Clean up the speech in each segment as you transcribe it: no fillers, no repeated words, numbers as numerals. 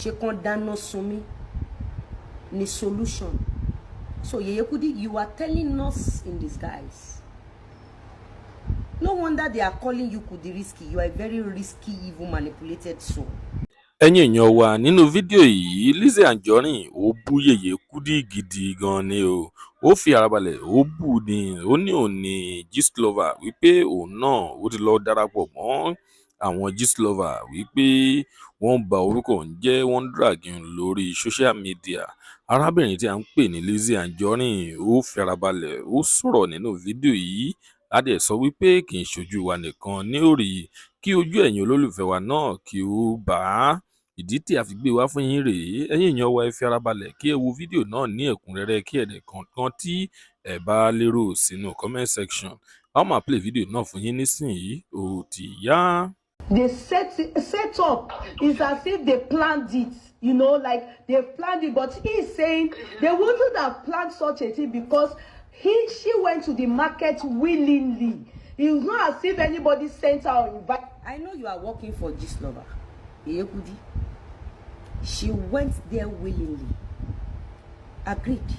Ṣé kán dáná sun mí ni solution? So Yeye Kudi, you are telling us in disguise. No wonder they are calling you Kudi Risky. You are a very risky, evil, manipulated soul. Ẹ̀yin èèyàn wa, nínú fídíò yìí, Lizzy Anjorin ò bú Yèyé Kúdí gidi gan-an ni o. Ó fi ara balẹ̀, ó bù ú ní, ó ní òun ní Gistlover, wípé òun náà ó ti lọ́ọ́ darapọ̀ mọ́ àwọn Gistlover, wípé wọ́n ń ba orúkọ òun jẹ́, wọ́n ń drag òun lórí social media. Arábìnrin tí a ń pè ní Lizzy Anjorin, ó fi ara balẹ̀, ó sọ̀rọ̀ nínú fídíò yìí. A dẹ̀ sọ wípé kì í ṣojú wa nìkan ní ó rí, kí ojú ẹ̀yin olólùfẹ́ wa náà kí ó bá ìdí tí a fi gbé wá fún yín rèé. Ẹ̀yin èèyàn wa, ẹ fi ara balẹ̀ kí ẹ wo fídíò náà ní ẹ̀kúnrẹ́rẹ́, kí ẹ dẹ̀ kọ̀ọ̀kan tí ẹ bá lérò sínú comment section. A ó máa play fídíò náà fún yín nísìnyí. Ó ti yá. They set up. It's as if they planned it, like they planned it. But he's saying they wouldn't have planned such a thing because he she went to the market willingly. It's not as if anybody sent her or invited. I know you are working for Gistlover. Yeye Kudi. She went there willingly. Agreed.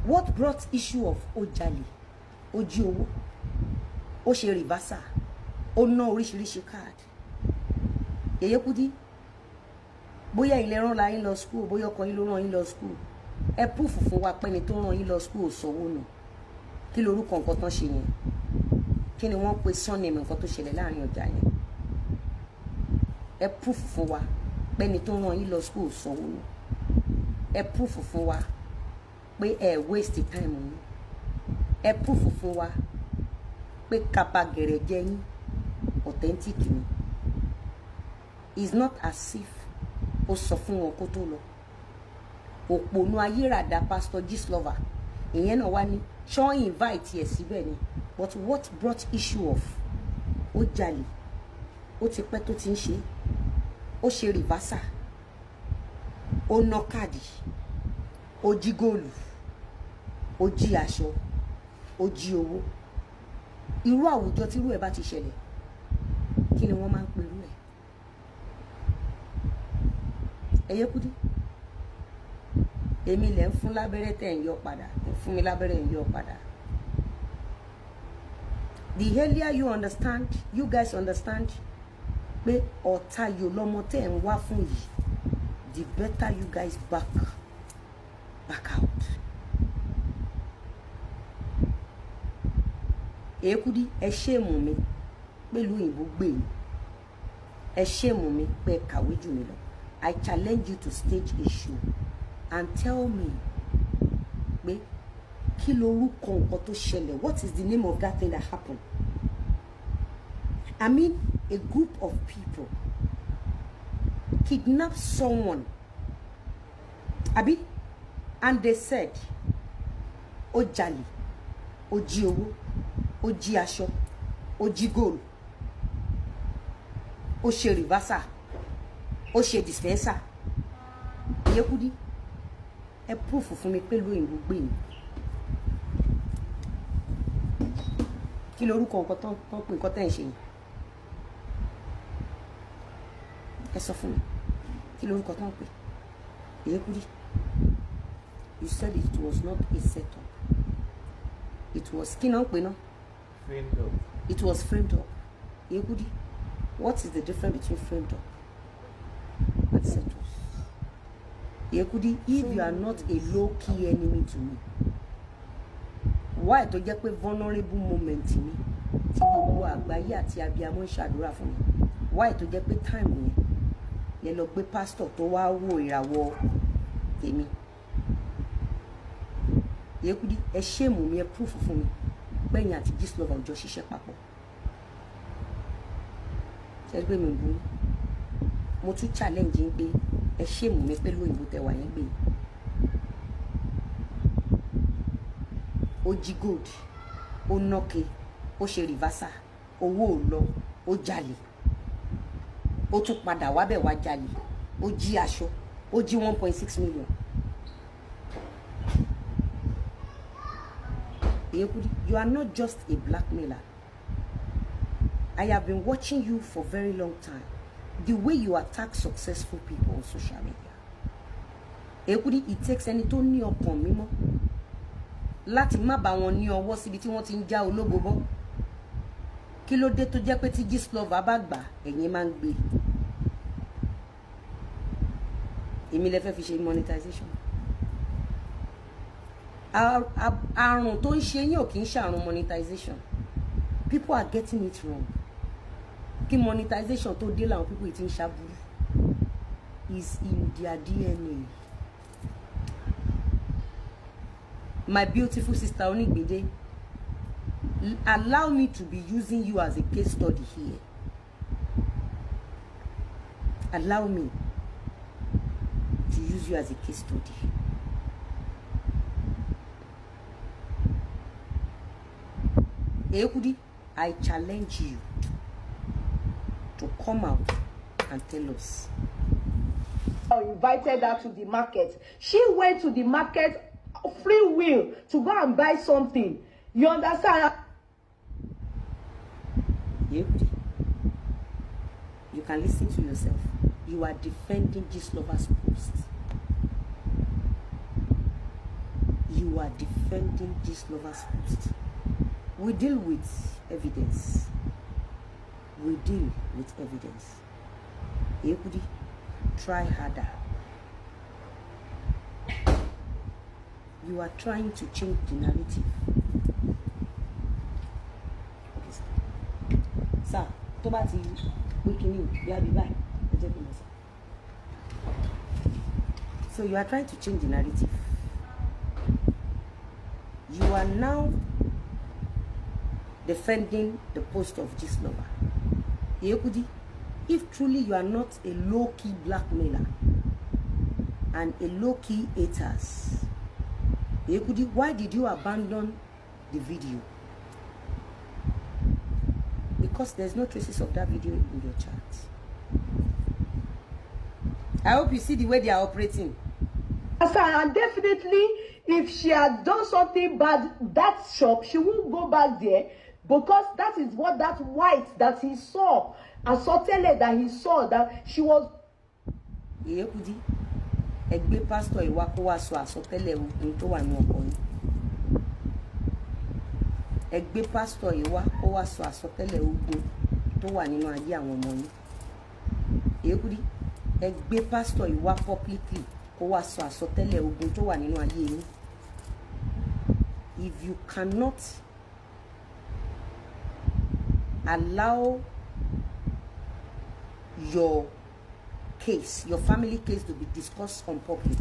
What brought issue of ó jalè, ó jí owó, ó ṣe reversal, ó ná oríṣiríṣi card? Yeye Kudi, bóyá ilé rán la yín lọ school, bóyá ọkọ yín ló rán yín lọ school. Ẹ proof fún wa pẹ́ni tó rán yín lọ school ò sanwó nù. Kí lorúkọ nǹkan tán ṣe yẹn? Kí ni wọ́n pe surname nǹkan tó ṣẹlẹ̀ láàrin ọjà yẹn? Ẹ proof fún wa pẹ́ni tó rán yín lọ school ò sanwó nù. Ẹ proof fún wa pé ẹ waste time yín. Ẹ proof fún wa pé kaba gẹ̀rẹ̀jẹ̀ yín authentic ni. It's not as if ó sọ fún wọn kó tó lọ. Òpònú ayérada Pastor Gistlover, ìyẹn náà wá ní ṣọ́ invite ẹ̀ síbẹ̀ ni. But what brought issue of ó jalè, ó ti pẹ́ tó ti ń ṣe, ó ṣe reversal, ó ná káàdì, ó jí góòlù, ó jí aṣọ, ó jí owó? Irú àwùjọ tí irú ẹ̀ bá ti ṣẹlẹ̀, kí ni wọ́n máa ń pe irú ẹ̀? Ẹ̀yẹ Kúdí, èmi lẹ̀ ń fún lábẹ́rẹ́ tẹ̀ ń yọ padà, ń fún mi lábẹ́rẹ́ ń yọ padà. The earlier you understand, you guys understand pé ọ̀tá yòó lọ́mọ tẹ̀ ń wá fún yìí, the better you guys back out. Èkúdí, ẹ shame mi pẹ̀lú òyìnbó gbè mí. Ẹ shame mi pé ẹ kàwé jù mí lọ. I challenge you to stage a show and tell me pé kí lorúkọ nǹkan tó ṣẹlẹ̀. What is the name of that thing that happened? I mean, a group of people kidnap someone, abi, and they said ó jalè, ó jí owó, ó jí aṣọ, ó jí góòlù, ó ṣe reversal, ó ṣe dispenser. Ìyẹ́kúdí, ẹ proof fún mi pé lóyìnbó gbé mi. Kí lorúkọ nǹkan tán tán pé nǹkan tẹ́ ń ṣe yẹn? Ẹ sọ fún mi, kí lorúkọ tán pè? Ìyẹ́kúdí, you said it was not a setup, it was, kí náà ń pè náà? Framed up. It was framed up. Yekudi, what is the difference between framed up and set up? Yekudi, if you are not a low-key enemy to me, why tó jẹ́ pé vulnerable moment mi tí gbogbo àgbáyé àti abiyamọ ń ṣàdúrà fún mi, why tó jẹ́ pé time yẹn lẹ lọ gbé pastor tó wá wo ìràwọ̀ tèmi? Yekudi, ẹ shame mi. Ẹ proof fún mi pẹ́yìn àti Gistlover ò jọ ṣiṣẹ́ papọ̀. Ṣe pé mi ò bú? Mo tún challenge yín pé ẹ shame mi pẹ̀lú òyìnbó tẹwà yẹn gbé. Ó jí gold, ó nọ́ke, ó ṣe reversal, owó ò lọ, ó jalè, ó tún padà wábẹ̀ wá jalè, ó jí aṣọ, ó jí 1.6 million. Yekudi, you are not just a blackmailer. I have been watching you for very long time. The way you attack successful people on social media, Ekudi, it takes ẹni tó ní ọkàn mímọ́ láti má bá wọn ní ọwọ́ síbi tí wọ́n ti ń já ológo bọ́. Kí ló dé tó jẹ́ pé tí Gistlover bá gbà, ẹ̀yin máa ń gbé? Èmi lẹ fẹ́ fi ṣe monetization. Àrùn tó ń ṣe yín ò kì í ṣàrùn monetization. People are getting it wrong. Kí monetization tó dé làwọn people yìí ti ń ṣàbúrú. Is in their DNA. My beautiful sister Onigbinde, allow me to be using you as a case study here. Allow me to use you as a case study. Ekudi, I challenge you to come out and tell us. Invited her to the market. She went to the market free will to go and buy something. You understand? Yep. You can listen to yourself. You are defending Gistlover's post. You are defending Gistlover's post. We deal with evidence. We deal with evidence. Ekudi, try harder. You are trying to change the narrative. Okay, sir. Sir, tó bá ti pé kíní bí àbí báyìí, ẹ jẹ́ kí n mọ̀ sir. So you are trying to change the narrative. You are now defending the post of Gistlover. Yekudi, if truly you are not a low-key blackmailer and a low-key haters, Yekudi, why did you abandon the video? Because there's no traces of that video in your chat. I hope you see the way they are operating. And definitely, if she had done something bad, that shop, she won't go back there, because that is what that white that he saw, àsọtẹ́lẹ̀ that he saw, that she was. Yekudi, ẹ gbé pásítọ̀ ìwá kó wá sọ àsọtẹ́lẹ̀ ogun tó wà ní ọkọ yín. Ẹ gbé pásítọ̀ ìwá kó wá sọ àsọtẹ́lẹ̀ ogun tó wà nínú ayé àwọn ọmọ yín. Yekudi, ẹ gbé pásítọ̀ ìwá publicly kó wá sọ àsọtẹ́lẹ̀ ogun tó wà nínú ayé yín. If you cannot allow your case, your family case, to be discussed on public,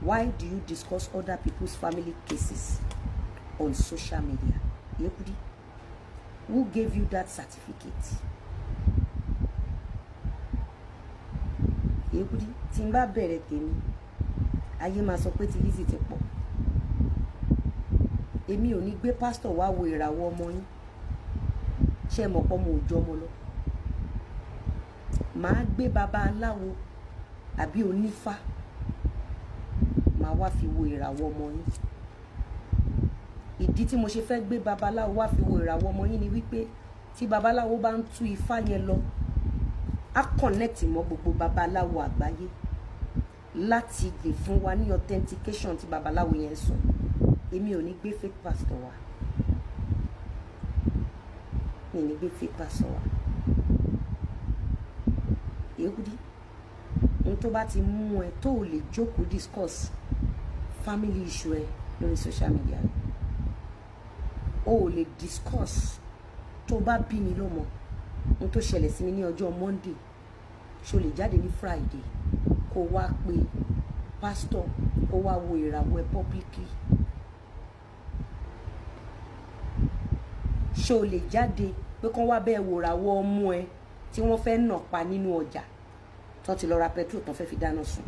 why do you discuss other people's family cases on social media? Yekudi, who gave you that certificate? Yekudi, tí n bá bẹ̀rẹ̀ tèmi, ayé máa sọ pé ti Lizzy ti pọ̀. Èmi ò ní gbé pásítọ̀ wá wo ìràwọ̀ ọmọ yín. Ṣé ẹ mọ̀ pé ọmọ òjò ọmọ lọ? Màá gbé baba aláwo àbí onífá, màá wá fi wo ìràwọ̀ ọmọ yín. Ìdí tí mo ṣe fẹ́ gbé babaláwo wá fi wo ìràwọ̀ ọmọ yín ni wípé tí babaláwo bá ń tú ifá yẹn lọ, á connect mọ́ gbogbo babaláwo àgbáyé láti lè fún wa ní authentication tí babaláwo yẹn sọ. Èmi ò ní gbé fake pastor wá. Mi ní gbé fake pastor wá. Yekudi, ohun tó bá ti mú ẹ tó o lè jókòó discuss family issue ẹ lórí social media, o ò lè discuss. Tó bá bí mi lọ́mọ, ohun tó ṣẹlẹ̀ sí mi ní ọjọ́ Monday, ṣo lè jáde ní Friday kó wá pe pastor kó wá wo ìràwọ̀ ẹ publicly? Ṣo lè jáde pé kán wá bẹ́ẹ̀ wò ìràwọ̀ ọmọ ẹ tí wọ́n fẹ́ nà pa nínú ọjà tán ti lọ ra petrol tán fẹ́ fi dáná sun?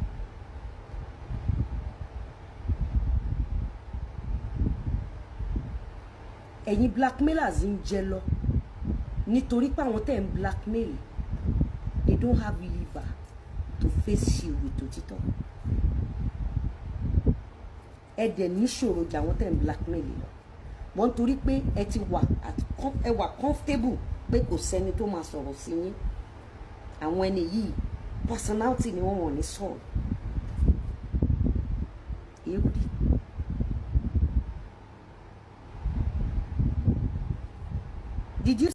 Ẹ̀yin blackmailers ń jẹ lọ nítorí pé àwọn tẹ̀ ń blackmail, they don't have liver to face you with òtítọ́. Ẹ dẹ̀ níṣòro jà àwọn tẹ̀ ń blackmail lọ, wọ́n torí pé ẹ ti wà ẹ wà comfortable pé kò sẹ́ni tó máa sọ̀rọ̀ sí yín. Àwọn ẹni yìí, personality ni wọ́n, wọ́n ní sọ̀rọ̀. Yèyé Kudi, did you